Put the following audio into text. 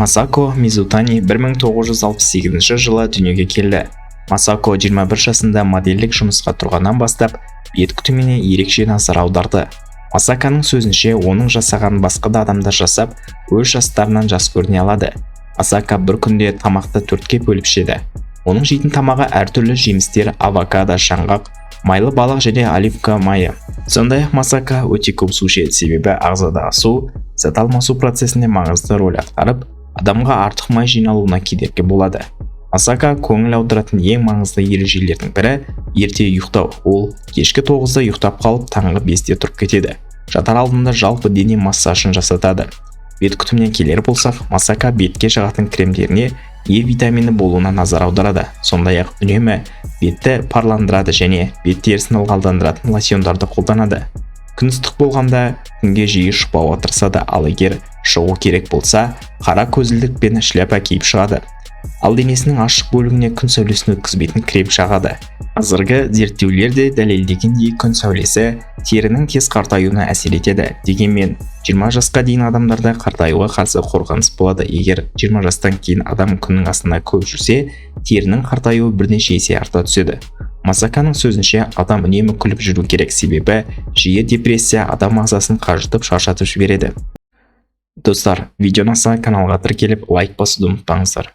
Масако Мизутани 1968 жылы дүниеге келді. Масако 21 жасында модельдік жұмысқа тұрғаннан бастап бет күтіміне ерекше назар аударды. Масаканың сөзінше, оның жасағанын басқа да адамдар жасап, өз жастарынан жас көріне алады. Масака бір күнде тамақты төртке бөліп ішеді. Оның жейтін тамағы әртүрлі жемістер, авокадо, жаңғақ, майлы балық және оливка майы. Сондай-ақ Масака өте көп су ішеді, себебі ағзадағы су зат алмасу процесінде маңызды роль атқарып, адамға артық май жиналуына кедергі болады. Масака көңіл аударатын ең маңызды ережелердің бірі – ерте ұйықтау. Ол кешкі 9-да ұйықтап қалып, таңғы 5-те тұрып кетеді. Жатар алдында жалпы дене массажын жасатады. Бет күтіміне келер болсақ, Масака бетке жағатын кремдеріне Е витамині болуына назар аударады. Сондай-ақ үнемі бетті парландырады және бет терісін ылғалдандыратын лосьондарды қолданады. Күн ыстық болғанда күнге жиі шықпауға тырысады, ал егер шығу керек болса, қара көзілдірік пен шляпа киіп шығады. Ал денесінің ашық бөлігіне күн сәулесін өткізбейтін крем жағады. Қазіргі зерттеулер де дәлелдегендей, күн сәулесі терінің тез қартаюына әсер етеді. Дегенмен 20 жасқа дейін адамдарда қартаюға қарсы қорғаныс болады. Егер 20 жастан кейін адам күннің астында көп жүрсе, терінің қартаюы бірнеше есе арта түседі. Масаканың сөзінше, адам үнемі күліп жүру керек, себебі жиі депрессия адам ағзасын қажытып, шаршатып жібереді. Достар, видео ұнаса, каналға тіркеліп, лайк басуды ұмытпаңыздар.